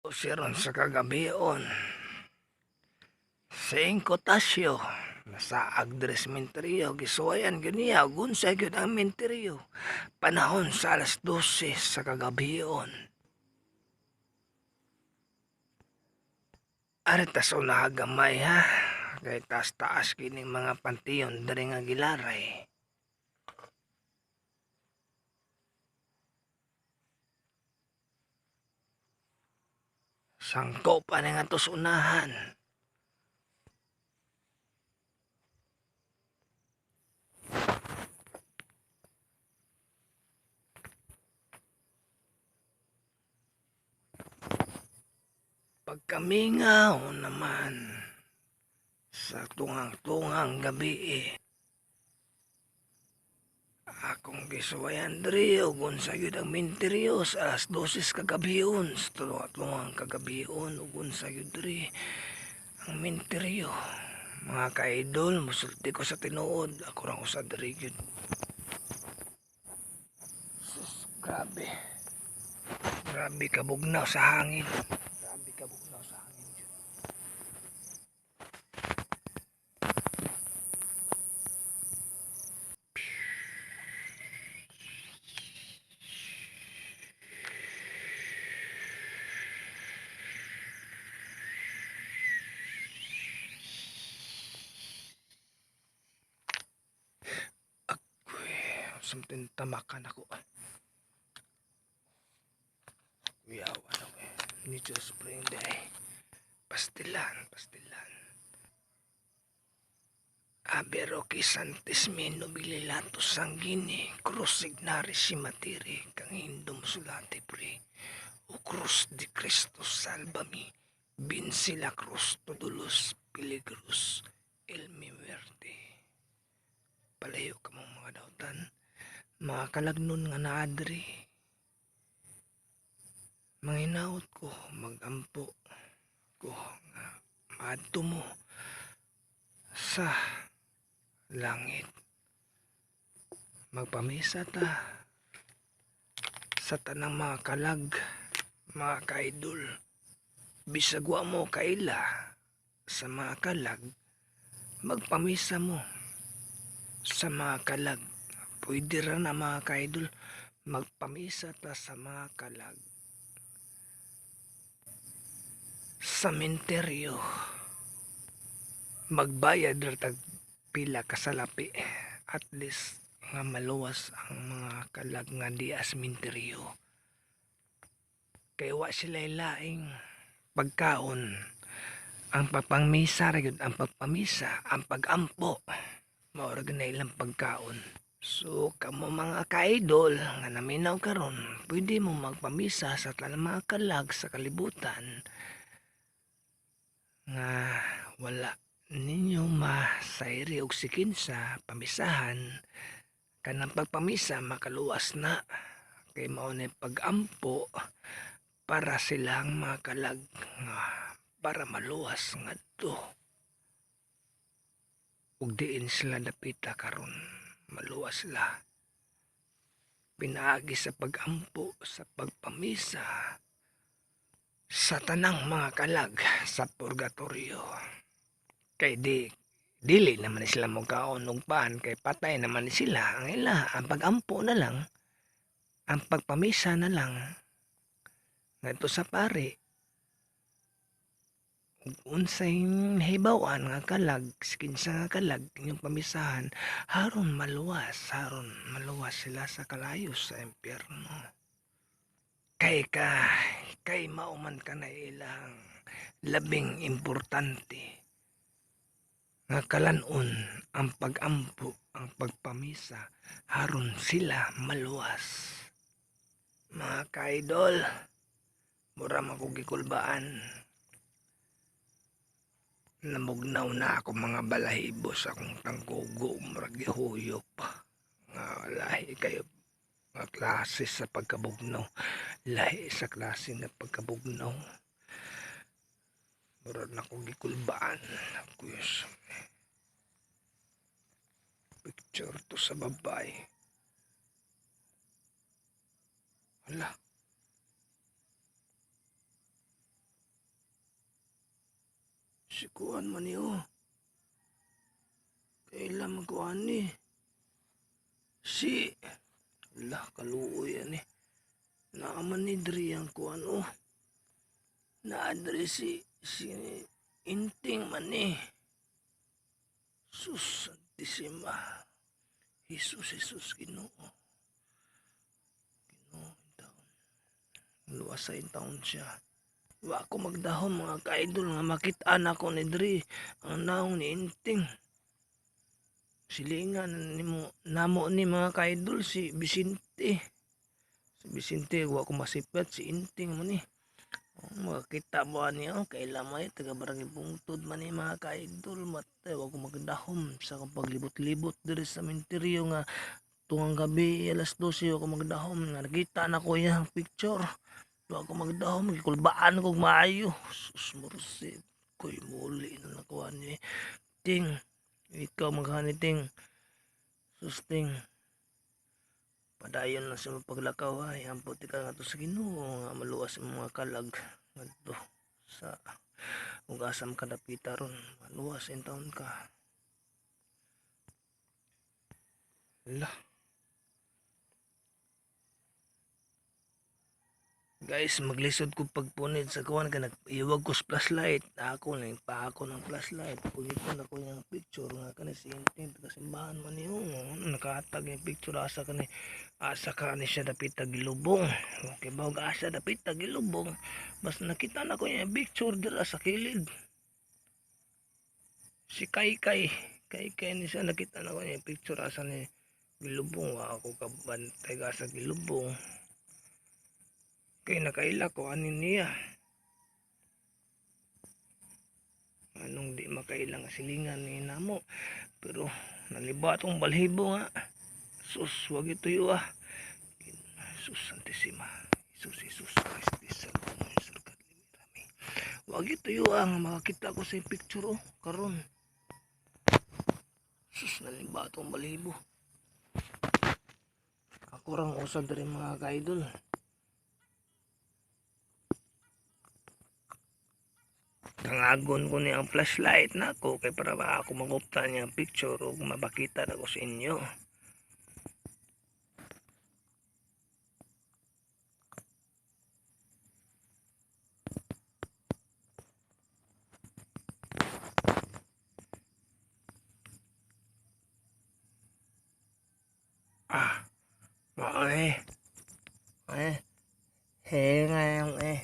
Siron sa kagabion. Singko tasyo. Nasa agdres menteryo, gisuwayan gyud niya ug unsa gyud ang menteryo. Panahon sa alas 12 sa kagabion. Ari tas una gamay ha. Kay taas taas kining mga pantiyon diri nga gilaray. Sangko pa ni nga tos unahan. Pagkamingaw naman sa tungang-tungang gabi eh. Akong gisuwayan diri ug unsa gyud ang minteryo sa alas 12 kagabion sa tungang kagabion ug unsa gyud diri ang minteryo. Mga ka-idol, musulti ko sa tinuod, ako rang usa diri gyud. Sus, grabe. Grabe kabugnaw sa hangin. Grabe kabugnaw sa hangin gyud. Agoy, something tamakan ako. Kuyawan ako eh. Nature Spring Day. Pastilan, pastilan. Aberoki Santismi nobililato sanguini cruz signari simatiri kang hindom sulati pre. O cruz di Cristo salvami vinci la cruz todos peligros el mi muerte. Palayo ka mong mga dautan, mga kalagnon nga naadri. Manginaot ko, magampo ko nga maadto mo sa langit. Magpamisa ta sa tanang mga kalag, mga kaidol. Bisag wa mo kaila sa mga kalag, magpamisa mo sa mga kalag. Pwede ra na mga kaidol, magpamisa ta sa mga kalag. Sa menteryo, magbayad ra tag pila ka salapi, at least nga maluwas ang mga kalag nga dias menteryo. Kay wa sila laing pagkaon. Ang pagpangmisa ra gyud, ang pagpamisa, ang pagampo, mao ra gyud na ilang pagkaon. So kamo mga kaidol nga naminaw karon, pwede mo magpamisa sa tanang mga kalag sa kalibutan nga wala ninyo masayri og sikinsa pamisahan. Kanang pagpamisa makaluwas na, kay mao ni pagampo para silang mga kalag nga para maluwas ngadto ug diin sila dapita karon maluwas sila pinaagi sa pagampo, sa pagpamisa sa tanang mga kalag sa purgatorio. Kay dili naman sila mokaon og paan, kay patay naman sila. Ang ila, ang pagampo na lang, ang pagpamisa na lang ngadto sa pari ug unsay nahibaw-an nga kalag, kinsa nga kalag inyong pamisahan, haron maluwas sila sa kalayo sa impyerno. Kay mao man ka na ilang labing importante nga kalan-on ang pagampo, ang pagpamisa, haron sila maluwas. Mga kaidol, mura man kog gikulbaan. Namugnaw na ako mga balahibo sa akong tangkugo, murag gihuyop. Nga lahi kayo nga klase sa pagkabugnaw, lahi sa klase nga pagkabugnaw. Murag na akong gikulbaan. Kuyos. Picture to sa babae. Hala. Si kuan man ni oh. Kailan man kuan ni? Si lah kaluoy ani. Naaman ni diri ang kuan oh. Naadri si si Inting man ni. Sus Santisima. Jesus Jesus Ginoo. Ginoo taon. Luwasa in taon siya. Wa ko magdahom mga ka-idol nga makita nako ni diri ang naong ni Inting. Silingan nimo namo ni mga ka-idol si Vicente. Si Vicente wa ko masipet si Inting mo ni. Oh, makakita mo ani oh, kailan may taga barangay Bungtod man ni mga ka-idol, matay wa ko magdahom sa akong paglibot-libot diri sa sementeryo nga tungang gabi alas 12 wa ko magdahom nga nakita na ko iyang picture. Wa ko magdahom, gikulbaan kog maayo. Sus mercy koy muli na nakuha ni Ting. Ikaw maghani Ting. Sus Ting. Padayon lang sa imong paglakaw ha. Iampot ka nga to sa Ginoo nga maluwas ang mga kalag ngadto sa ug asa man ka dapita ron. Maluwas in taon ka. Lah. Guys, maglisod ko pagpunit sa kuwan kay nag-iwag ko sa flashlight. Ako lang pa ako ng flashlight. Puniton ako yung picture nga kani si Inting taga simbahan man niyo. Nakahatag yung picture asa kani asa ka ni siya dapit gilubong. Okay ba og asa dapit gilubong. Basta nakita na ko yung picture dira sa kilid. Si Kaykay, Kaykay ni siya nakita na ko yung picture asa ni gilubong. Wa ako kabantay asa gilubong. Kay nakaila ko ani niya. Anong di makaila nga silingan ni namo. Pero naliba atong balhibo nga. Sus, wag ituyo ah. Sus Santisima. Jesus Jesus Christ salvame surkat limirami. Wag ituyo ah nga makakita ko sa picture oh karon. Sus, naliba atong balhibo. Ako rang usa diri mga ka-idol. Tangagon ko niya ang flashlight nako kay para ba ako magupta niya ang picture ug mapakita nako sa inyo. Ah, okay. Eh, eh, eh, eh.